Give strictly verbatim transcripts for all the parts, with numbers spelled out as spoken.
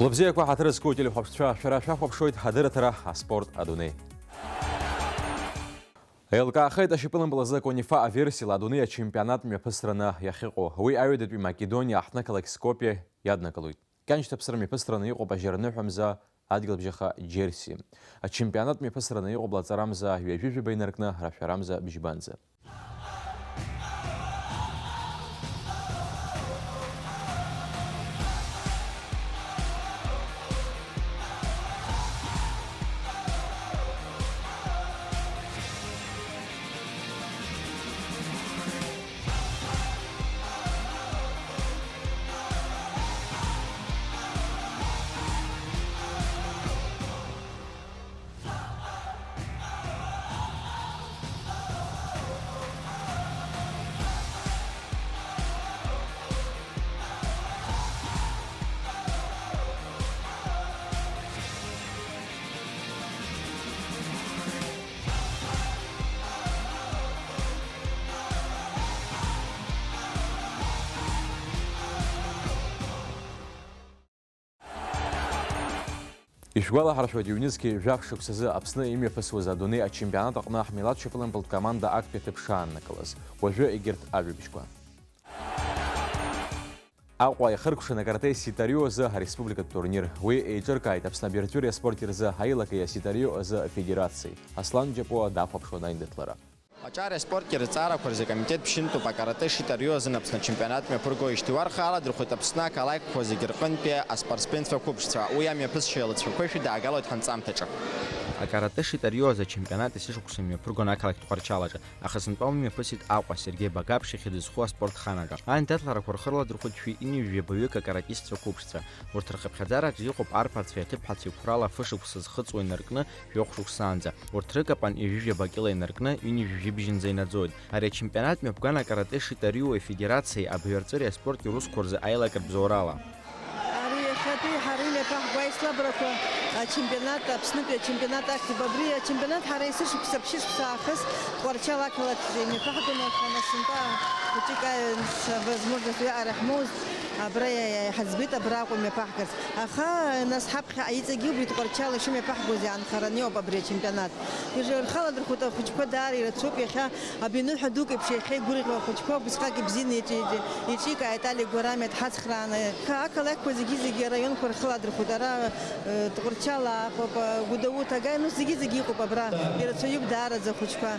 Лыбзиақәа, ҳаҭыр зқәу телехәаԥшцәа, шәара шәахәаԥшуеит ҳадырраҭара «Аспорт адунеи». Еилкаахеит ашьапылампыл азы аконифа аверсиала адунеи ачемпионат мҩаԥысраны иахьыҟоу. Уи аҩадатәи Македониа аҳҭнықалақь Скопиа иаднакылоит. Кьаншьҭаԥсра мҩаԥысраны иҟоуп ажьарныҳәа мза адгьылбжьаха Џьерси. Ачемпионат мҩаԥысраны иҟоуп лаҵарамза ҩажәи жәаба инаркны рашәарамза бжьбанӡа. Ишәгәалаҳаршәоит, ҩнызқьи жәаф шықәсазы Аԥсны имҩаԥысуаз адунеи ачемпионат аҟны ҳмилаҭ шьапылампылтә команда актәи аҭыԥ шааннакылаз. Уажәы егьырҭ ажәабжьқәа. Аҟәа ихыркәшан акаратэ ситарио азы ареспубликатә турнир. Уи еиҿыркааит Аԥсны абиржәтәыреи аспорти рзы аилакеи аситарио азы афедерациеи. Аслан Џьапуа дахәаԥшуан аиндаҭлара. Аҿареи аспорти рызҵаарақәа рзы акомитет ԥшьынтәуп акаратэ шитарио азын Аԥсны ачемпионат мҩаԥыргоижьҭеи уарха аладырхәит Аԥсны ақалақьқәа зегьы рҟынтәи аспортсменцәа қәыԥшцәа. Уи амҩаԥысшьа еилацәақәа шәыдаагалоит ҳанҵамҭаҿы. Акаратэ шитарио азы ачемпионат есышықәса мҩаԥыргон ақалақь Тҟәарчалаҿы. Аха сынтәа уи мҩаԥысит Аҟәа, Сергеи Багаԥшь ихьӡ зху аспорт ханагьы. Аиндаҭларақәа рхы рладырхәит шәи ҩынҩажәи жәабаҩык акаратистцәа қәыԥшцәа. Урҭ рхыԥхьаӡараҿы иҟоуп арԥарцәеи аҭыԥҳацәеи қәрала фышықәса зхыҵуа инаркны жәохә шықәсаанӡа. Урҭ рыкапан ҩажәи жәаба кьыла инаркны ҩынҩажәи жәибжьынӡа инаӡоит. Ари ачемпионат мҩаԥган акаратэ шитарио афедерациеи абаҩрҵәыреи аспорти русқәа рзы аилакратә бзоурала. Ари иахьатәи ҳара имҩаԥаҳго аицлабрақәа ачемпионат, Аԥснытәи ачемпионат ахьӡуп. Абри ачемпионат ҳара есышықәса, ԥшьышықәса аахыс Тҟәарчал ақалақь имҩаԥаҳгон, аха нас сынтәа хәыҷык аҩ-, с-, возможность уиаҟара ҳмоуз, абра иа-, иа-, иҳаӡбеит абраҟа имҩаԥаҳгарц. Аха нас ҳаԥхьаҟа иҵегьы убри Тҟәарчал ишымҩаԥаҳгоз иаанхараны иҟоуп абри ачемпионат. Ирхаладырхәит ахәыҷқәа даара ирацәоуп, иахьа Абиныҳәа дук еиԥш иахьа игәырӷьо ахәыҷқәа убысҟак ибзианы иҿи-, иҿикааит, Алик Гәарамиа дҳацхрааны. Ка-, ақалақьқәа зегьы-зегьы араионқәа рхы ладырхәит. Ара, э, Тҟәарчал аҟоуп, э, Гәдоуҭа, Аган, ус зегьы-зегьы иҟоуп абра. Ирацәаҩуп даараӡа ахәыҷқәа.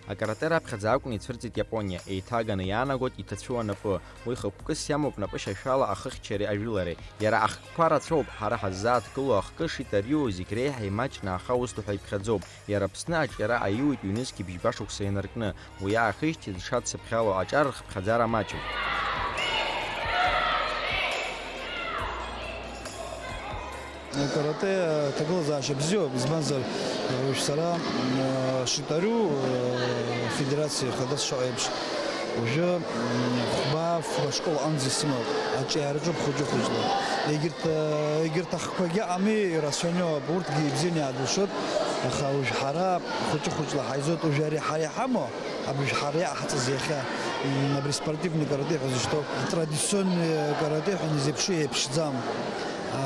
Акарате раԥхьаӡа акәны ицәырҵит Иапониа, еиҭаганы иаанагоит иҭацәу анапы. Уи хықәкыс иамоуп напышьашәала ахыхьчареи ажәылареи. Иара ахкқәа рацәоуп, ҳара ҳаззааҭгыло ахкы шитариу зегь реиҳа имаҷны аха усҭо ҳәа иԥхьаӡоуп. Иара Аԥсны аҿиара аиуит ҩнызқьи бжьба шықәса инаркны. Уи аахижьҭеи зҽадцыԥхьало аҿар рхыԥхьаӡара маҷуп. Каратэ ҭагылазаашьа бзиоуп, избанзар, уажә сара, м, шитариу, м, федерациа хадас шаҟа еиԥш, уажәы, м, хәба, фба школ аҟынӡа исымоуп, аҿиараҿоуп хәыҷы-хәыҷла. Егьырҭ, егьырҭ ахқәагьы ыҟами, ирацәаҩноуп, урҭгьы ибзианы иаадыршоит, аха уажә ҳара хәыҷы-хәыҷла ҳаизоит, уажә ари ҳара иҳамоу, абыржә ҳара иаҳаҵаз иахьа, м, абри спортивный каратэ ҳәа зышьҭоу, атрадиционный каратэ ҳәа изеиԥшу еиԥшӡам.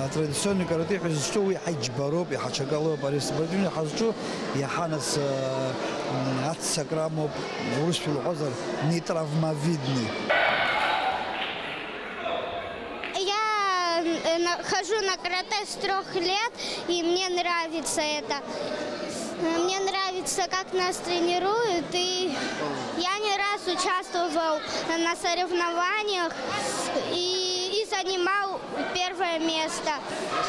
Атрадиционный каратэ ҳәа зызҿу уи ҳаиџьбароуп, иҳаҽакалоуп. Ари спортивный ҳазҿу иаҳа нас, э, м, аццакра амоуп, урысшәа лҳәозар, нетравмовидный. Я, э, на-, хожу на каратэ с трёх лет, и мне нравится это. Э, мне нравится, как нас тренируют, и я не раз участвовал на соревнованиях и, и занимал первое место.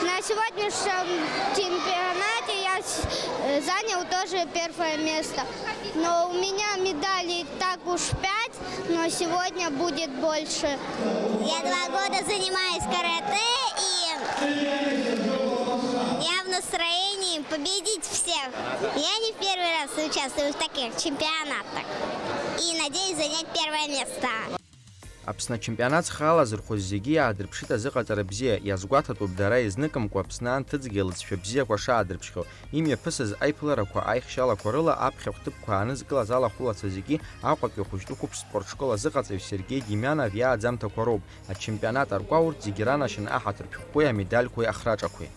На сегодняшнем чемпионате я с-, э, занял тоже первое место. Но у меня медалей так уж пять, но сегодня будет больше. Я два года занимаюсь каратэ, и я в настроении победить всех. Я не в первый раз участвую в таких чемпионатах. И надеюсь занять первое место. Аԥсны ачемпионат зхы алазырхәыз зегьы иаадырԥшит азыҟаҵара бзиа, иазгәаҭатәуп дара изныкымкәа Аԥсны анҭыҵгьы лыҵшәа бзиақәа шаадырԥшхьоу, имҩаԥысыз аиԥыларақәа аихшьалақәа рыла аԥхьахә ҭыԥқәа аанызкылаз алахәылацәа зегьы Аҟәатәи ахәыҷтәы қәыԥш спортшкол азыҟаҵаҩ Сергеи Демианов иааӡамҭақәа роуп. Ачемпионат аркәаурҭ зегьы ранашьан аҳаҭыртә шәҟәқәеи амедальқәеи ахраҿақәеи.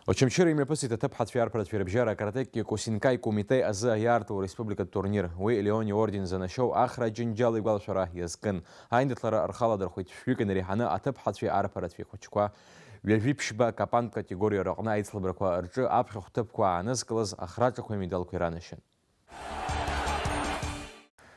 Очамчыра имҩаԥысит аҭыԥҳацәеи арԥарацәеи рыбжьара акаратеки Кусинкай Кумитеи азы аиаарту ареспубликатә турнир. Уи Леон иорден занашьоу Ахра Џьынџьал игәалашәара иазкын. Аиндаҭлара рхаладырхәит шәҩык инареиҳаны аҭыԥҳацәеи арԥарацәеи хәыҷқәа. Ҩажәи ԥшьба капантә категориа рыҟны аицлабрақәа рҿы аԥхьахә ҭыԥқәа аанызкылаз ахраҿақәеи амедалқәеи ранашьан.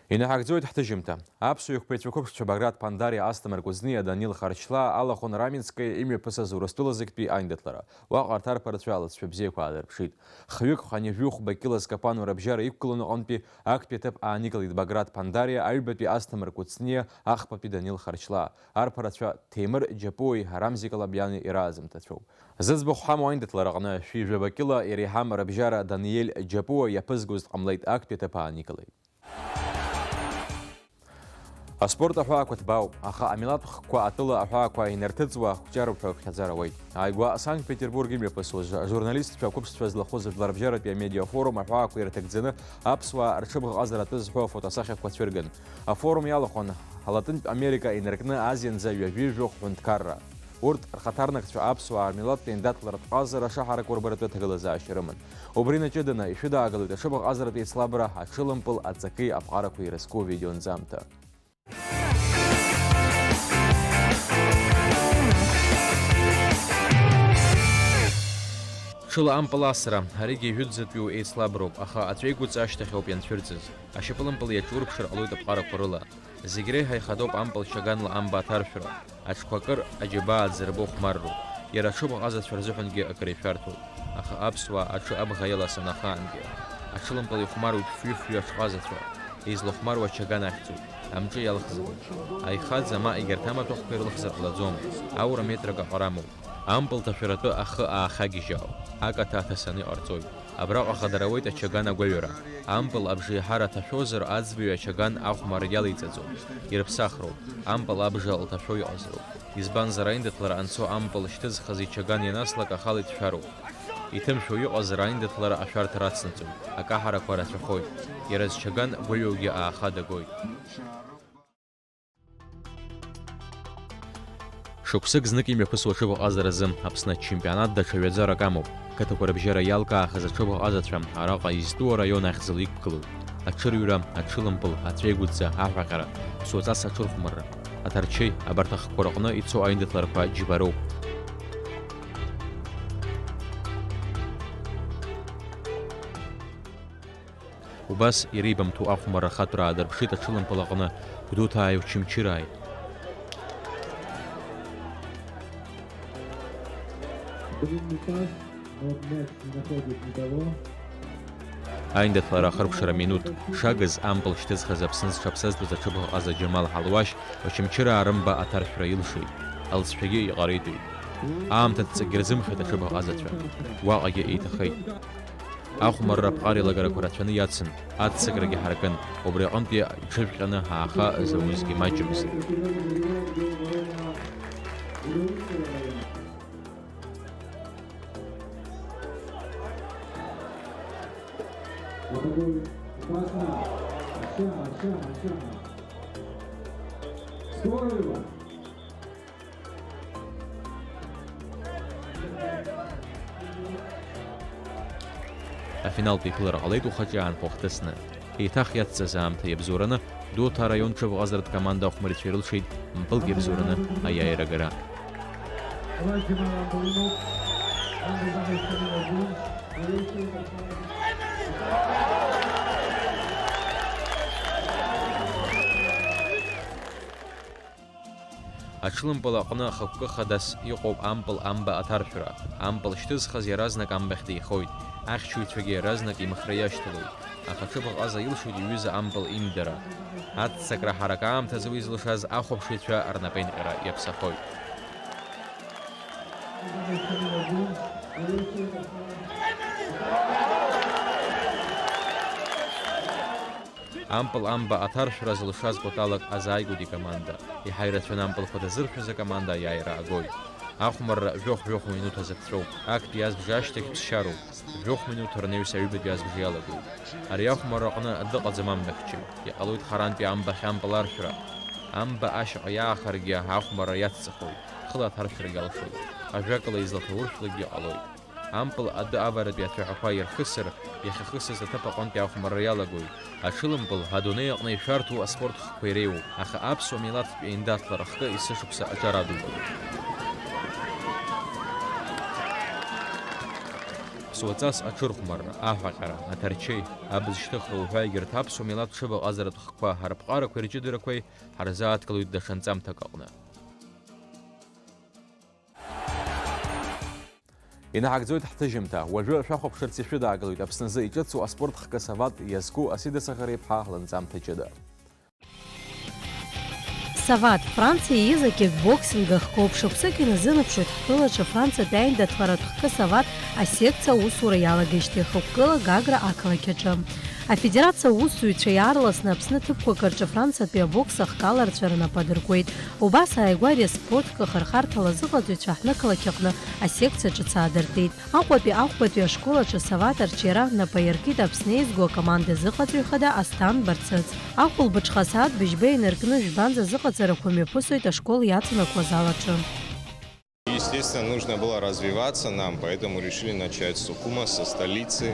Инаҳагӡоит ҳҭыжьымҭа. Аԥсуа еиқәԥаҩцәа қәыԥшцәа Баграт Ԥандариа, Асҭамыр Кәыҵниа, Данил Харчлаа, Алахәын Раменскаиа имҩаԥысыз Урыстәыла зегьтәи аиндаҭлара. Уаҟа арҭ арԥарацәа алыҵшәа бзиақәа аадырԥшит. Хҩык ҳәа ҩажәи хәба кьыла зкапану рыбжьара иқәгыланы аҟынтәи актәи аҭыԥ ааникылеит Баграт Ԥандариа, аҩбатәи Асҭамыр Кәыҵниа, ахԥатәи Данил Харчлаа. Арԥарацәа Ҭемыр Џьапуеи Рамзи Калабиани ираазымҭацәоуп. Зыӡбахә ҳамоу аиндаҭлара аҟны шәи жәаба кьыла иреиҳам рыбжьара Даниель Џьапуа иаԥызгоз дҟамлеит, актәи аҭыԥ ааникылеит. Аспорт аҳәаақәа ҭбаауп, аха амилаҭ хкқәа атәыла аҳәаақәа инарҭыҵуа ақәҿиароуп ҳәа уԥхьаӡар ауеит. Ааигәа Санкт-Петербург имҩаԥысуаз ажурналистцәа қәыԥшцәа злахәыз жәларбжьаратәи амедиафорум аҳәаақәа ирҭагӡаны аԥсуаа рҽыбӷаҟазара атәы зҳәо афотосахьақәа цәырган. Афорум иалахәын Латинтә Америка инаркны Азианӡа ҩажәи жәохә ҳәынҭқарра. Урҭ рхаҭарнакцәа аԥсуаа рмилаҭтә еиндаҭларатә ҟазара шаҳарақәа рбаратәы аҭагылазаашьа рыман. Убри наҷыданы ишәыдаагалоит аҽыбӷаҟазаратә еицлабра аҽылымпыл аҵаки аԥҟарақәеи ирызку авидеонҵамҭа. Ҽыла ампыл асра, аригьы ижәытәӡатәиу еицлаброуп, аха аҵәеигәыҵа ашьҭахь ауп ианцәырҵыз. Ашьапылампыл иаҿурԥшыр ҟалоит аԥҟарақәа рыла. Зегь реиҳа ихадоуп ампыл чаганла амба аҭаршәра. Аҽқәа акыр аџьабаа аӡырба ухәмарроуп. Иара аҽыбӷаҟазацәа рзыҳәангьы акыр ишәарҭоуп. Аха аԥсуаа аҽы абӷа иаласаны ахаангьы аҽылымпыл ихәмаруеит фҩы-фҩы аҽҟазацәа. Излахәмаруа ачаган ахьӡуп. Амҿы иалхзароуп. Аихаӡа ма егьырҭ амаҭәахәқәа ирылхзар ҟалаӡом. Аура метрак аҟара амоуп. Ампыл ҭашәаратәы ахы аахагьежьаауп. Акаҭа аҭасаны иҟарҵоит. Абраҟа хадара ауеит ачаган агәаҩара. Ампыл абжеиҳара ҭашәозар, аӡбаҩ ачаган ахәмарра иалеиҵаӡом. Ирыԥсахроуп. Ампыл абжа лҭашәо иҟазароуп. Избанзар, аиндаҭлара анцо ампыл шьҭызхыз ичаган ианаслак ахала иҭшәароуп. Иҭымшәо иҟазар, аиндаҭлара ашәарҭа рацнаҵоит. Акаҳарақәа рацәахоит. Иара зчаган гәаҩоугьы ааха дагоит. Шықәсык знык имҩаԥысуа аҽыбӷаҟазаразы Аԥсны ачемпионат даҽа ҩаӡарак амоуп. Қыҭақәа рыбжьара иалкаахаз аҽыбӷаҟазацәа араҟа изтәу араион ахьӡала иқәгылоуп. Аҽырҩра, аҽылымпыл, аҵәеигәыдҵа, аҳәаҟьара, ԥсуаҵас аҽырхәмарра. Аҭарчеи, абарҭ ахқәа рҟны ицо аиндаҭларқәа џьбароуп. Убас иреибамҭоу ахәмарра ахатәра аадырԥшит аҽылымпыл аҟны Гәдоуҭааи Очамчырааи. Блин, не пас, но мяч не находит никого. Аиндаҭлара ахыркәшара минуҭ шагыз ампыл шьҭызхыз Аԥсны зҽаԥсазтәыз аҽыбӷаҟаза Џьамал Ҳалуашь Очамчыраа рымба аҭаршәра илшеит, алҵшәагьы иҟаритәит. Аамҭа ҵакгьы рзымхеит аҽыбӷаҟазацәа, уаҟагьы еиҭахеит. Ахәмарра аԥҟара еилагарақәа рацәаны иацын, аццакрагьы ҳаракын, убри аҟынтәи иҽыжәҟьаны ааха заузгьы маҷымызт. Скорую! Афиналтә еиԥылара ҟалеит ухаҿы аанхәа хҭысны. Еиҭах иацҵаз аамҭа иабзоураны, Гәдоуҭа араион ҽыбӷаҟазаратә команда ахәмарицәа ирылшеит мпылк иабзоураны аиааира агара. Аҽлымпыл аҟны ахықәкы хадас иҟоуп ампыл амба аҭаршәра. Ампыл шьҭызхыз иаразнак амбахь деихоит, ахьчаҩцәагьы иаразнак имхра иашьҭалоит, аха ҽыбӷаҟаза илшоит иҩыза ампыл имдара. Аццакра ҳарак аамҭазы уи зылшаз ахәаԥшыҩцәа рнапеинҟьара иаԥсахоит. Ампыл амба аҭаршәра зылшаз кәаталак азааигәоит икоманда. Иаҳа ирацәаны ампылқәа дазыршәыз акоманда аиааира агоит. Ахәмарра жәохә-жәохә минуҭ азыԥҵәоуп. Актәи азбжа ашьҭахь ԥсшьароуп. Жәохә минуҭ рнаҩс аҩбатәи азбжа иалагоит. Ари ахәмарра аҟны дыҟаӡам амбахьчаҩ. Иҟалоит харантәи амбахь ампыл аршәра. Амба ашьаҟа иаахаргьы ахәмарра иацҵахоит, хыла аҭаршәрагьы алшоит. Ажәакала, излаҭауршәлакгьы ҟалоит. Ампыл адәы аваратәи ацәаҳәақәа ирхысыр, иахьахысыз аҭыԥ аҟынтәи ахәмарра иалагоит. Аҽылымпыл адунеи аҟны ишәарҭоу аспорт хкқәа иреиуоуп, аха аԥсуа милаҭтә еиндаҭлара хкы есышықәса аҿар адуп. Ԥсуаҵас аҽырхәмарра, аҳәаҟьара, аҭарчеи, абз шьҭыхра уҳәа егьырҭ аԥсуа милаҭ ҽыбаҟазаратә хкқәа рыԥҟарақәеи рҷыдарақәеи ҳарзааҭгылоит даҽа нҵамҭак аҟны. Инаҳагӡоит ҳҭыжьымҭа. Уажәы шәахәаԥшырц ишәыдаагалоит Аԥсназы иҿыцу аспорт хкы Сават иазку Асида Сахариаԥҳа лынҵамҭа ҷыда. Сават, Франциа ииз акикбоксинг ахкоуп. Шықәсык иназынаԥшуеит ҳтәылаҿы Франциатәи аиндаҭларатә хкы Сават асекциа аусура иалагеижьҭеи хықәкыла Гагра ақалақь аҿы. Афедерациа аусзуҩцәа иаарласны Аԥсны ҭыԥқәак рҿы Франциатәи абокс ахкаларцәа рнапы адыркуеит. Убас ааигәа ари аспорт хкы ахырхарҭала азыҟаҵаҩцәа ҳнықалақь аҟны асекциа ҿыц аадыртит. Аҟәатәи ахәбатәи ашкол аҿы Сават арҿиара нап аиркит Аԥсны еизго акоманда азыҟаҵаҩ хада Асҭан Барцыц. Ахәылбыҽха асааҭ быжьба инаркны жәбанӡа азыҟаҵарақәа мҩаԥысуеит ашкол иаҵанакуа азал аҿы. Естественно, нужно было развиваться нам, поэтому решили начать с Сухума, со столицы.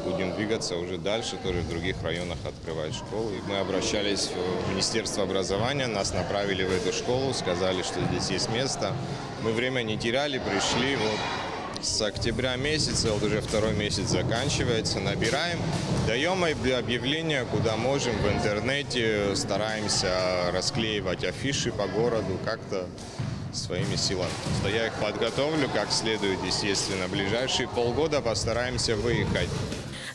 Будем двигаться уже дальше, тоже в других районах открывать школы. И мы обращались в Министерство образования, нас направили в эту школу, сказали, что здесь есть место. Мы время не теряли, пришли. Вот с октября месяца, вот уже второй месяц заканчивается, набираем, даём об-, объявления, куда можем, в интернете, стараемся расклеивать афиши по городу, как-то своими силами. Что я их подготовлю как следует, естественно. Ближайшие полгода постараемся выехать.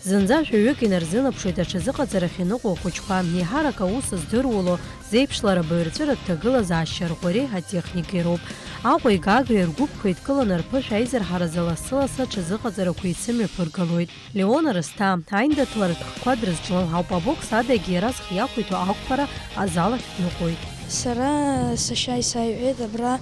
Зынӡа жәаҩык инарзынаԥшуеит аҽазыҟаҵарахь иныҟәо ахәыҷқәа, еиҳарак аус здыруало, зеиԥшлара абаҩрҵәыратә ҭагылазаашьа арӷәӷәареи атехникеи роуп. Аҟәеи Гагреи ргәыԥқәа еидкыланы рԥышәа аизырҳаразы лассы-лассы аҽазыҟаҵарақәа еицымҩаԥыргалоит. Леон Арысҭаа, аиндаҭларатә хкқәа дрызҿлымҳауп, абокс адагьы иаразнак иақәиҭу ақәԥара азал ахь дныҟәоит. Сара сашьа исаиҳәеит, абра,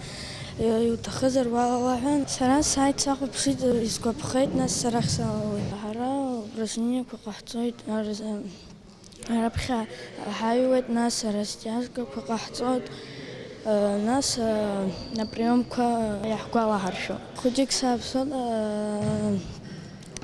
э, иуҭахызар уалалаҳәа. Сара сааит, сахәаԥшит, э, исгәаԥхеит, нас сара ахь салалеит. Ҳара упражнениақәа ҟаҳҵоит, арз-, э, раԥхьа ҳаҩуеит, нас арастиажкақәа ҟаҳҵоит, э, нас, э, априомқәа иаҳгәалаҳаршәо. Хәыҷык сааԥсоит, э,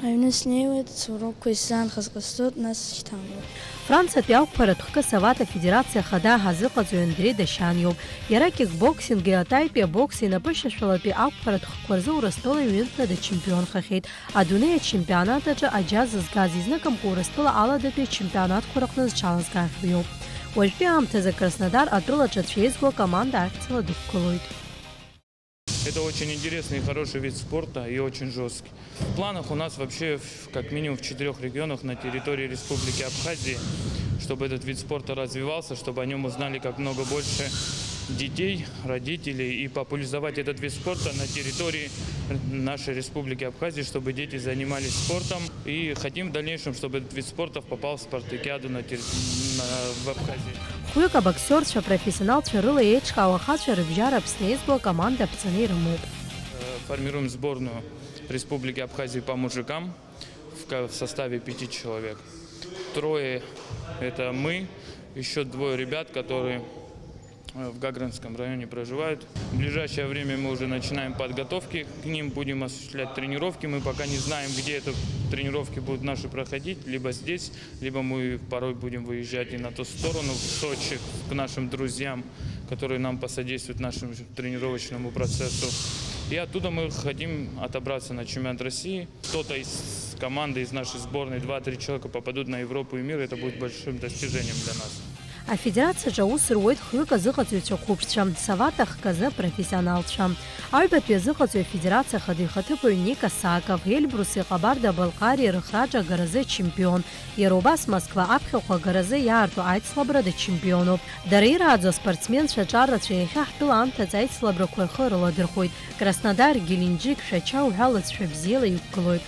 Аҩны снеиуеит, сурокқәа исзаанхаз ҟасҵоит, нас сышьҭалоит. Франциатәи ақәԥаратә хкы Сават афедерациа ахада азыҟаҵаҩ Андре Дашьан иоуп. Иара акикбоксинги атаитәи абокси инапышьашәалатәи ақәԥаратә хкқәа рзы Урыстәыла ҩынтәнада чемпионхахьеит. Адунеи ачемпионат аҿы аџьа зызгаз, изныкымкәа Урыстәыла аладатәи ачемпионатқәа рыҟны зҽалазгахьоу иоуп. Уажәтәи аамҭазы Краснодар атәылаҿы ацәеизго акоманда ахьӡала дықәгылоит. Это очень интересный и хороший вид спорта и очень жёсткий. В планах у нас вообще в, как минимум в четырёх регионах на территории Республики Абхазии, чтобы этот вид спорта развивался, чтобы о нём узнали как много больше детей, родителей, и популяризовать этот вид спорта на территории нашей Республики Абхазии, чтобы дети занимались спортом. И хотим в дальнейшем, чтобы этот вид спорта попал в спартакиаду на терри-, на, в Абхазии. Хәҩык абоксиорцәа профессионалцәа рыла еиҿкаау ахацәа рыбжьара Аԥсны еизго акоманда ԥҵаны ирымоуп. Э, формируем сборную Республики Абхазии по мужикам в ка-, в составе пяти человек. Трое — это мы, ещё двое ребят, которые, э, в Гагринском районе проживают. В ближайшее время мы уже начинаем подготовки к ним, будем осуществлять тренировки. Мы пока не знаем, где это тренировки будут наши проходить, либо здесь, либо мы порой будем выезжать и на ту сторону, в Сочи, к нашим друзьям, которые нам посодействуют, нашему тренировочному процессу. И оттуда мы хотим отобраться на чемпионат России. Кто-то из команды, из нашей сборной, два-три человека попадут на Европу и мир, это будет большим достижением для нас. Афедерациаҿы аус руеит хҩык азыҟаҵаҩцәа қәыԥшцәа, Сават ахкы азы профессионалцәа. Аҩбатәи азыҟаҵаҩ афедерациа ахада ихаҭыԥуаҩ Ника Саков, Эльбруси Ҟабарда-Балҟариеи рыхраҿы агаразы ачемпион. Иара убас Москва аԥхьахә агаразы иаарту аицлабра дачемпионуп. Дара ирааӡо аспортсменцәа аҿар рацәа иахьа ҳтәыла аамҭазы аицлабрақәа рхы рыладырхәоит. Краснодар, Геленџьык, Шәача уҳәа алҵшәа бзиала иқәгылоит.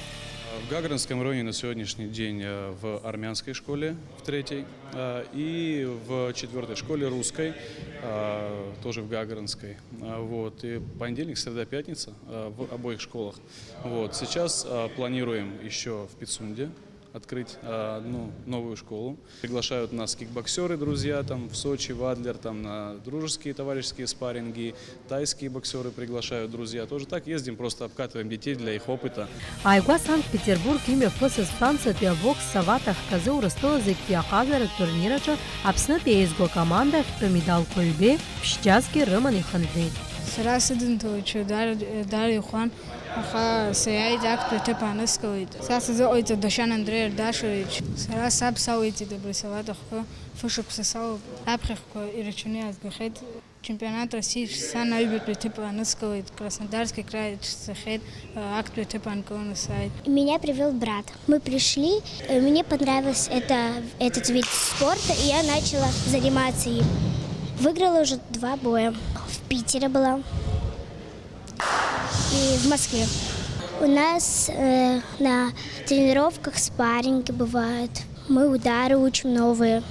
В Гагринском районе на сегодняшний день э, в армянской школе, в третьей, э, и в четвертой школе русской, э, тоже в Гагринской. Э, Вот. И понедельник, среда, пятница э, в обоих школах. Вот. Сейчас э, планируем еще в Пицунде открыть э, одну новую школу. Приглашают нас кикбоксеры, друзья, там в Сочи, в Адлер, там на дружеские товарищеские спарринги, тайские боксеры приглашают, друзья. Тоже так ездим, просто обкатываем детей для их опыта. Ааигәа Санкт-Петербург имҩаԥысыз Франциатәи абокс сават ахкы азы Урыстәыла зегьтәи аҟазаратә турнир аҿы Аԥснытәи еизго акоманда ахьтәы медалқәа ҩбеи ԥшьџьаргьы рыманы ихынҳәит. Сара сыдынҭалоит ҽа дара, дара ихәан, аха саиааит, актәи аҭыԥ ааныскылеит. Са сазыҟаиҵеит Дашан Андреи Ардашевич. Сара саб салеиҵеит абри асовет ахкы фышықәса салоуп. Аԥхьахәқәа ирацәаны иаазгахьеит. Чемпионат России сан аҩбатәи аҭыԥ ааныскылеит, Краснодарский край аҿы сцахьеит, актәи аҭыԥ аанкыланы сааит. Меня привел брат. Мы пришли, э, мне понравился это, этот вид спорта, и я начала заниматься им. Выиграла уже два боя. В Питере была и в Москве. У нас э, на тренировках спарринги бывают. Мы удары учим новые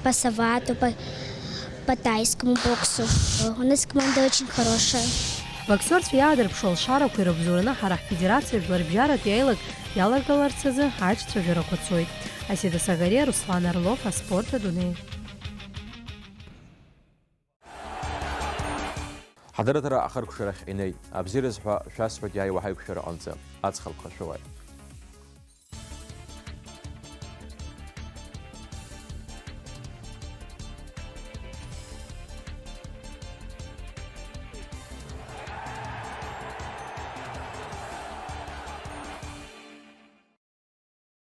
по савату, по, по тайскому боксу. У нас команда очень хорошая. Абоксиорцәа иаадырԥшуа алшарақәа ирыбзоураны ҳара ҳфедерациа жәларбжьаратәи аилак иалагаларц азы аиҿцәажәарақәа цоит. Асида Сагариа, Руслан Орлов, аспорт адунеи. Ҳадырраҭара ахыркәшарахь инеи. Абзиараз ҳәа шәасҳәоит иааиуа ҳаиқәшәараҟынӡа. Аҵх алԥха шәоуааит.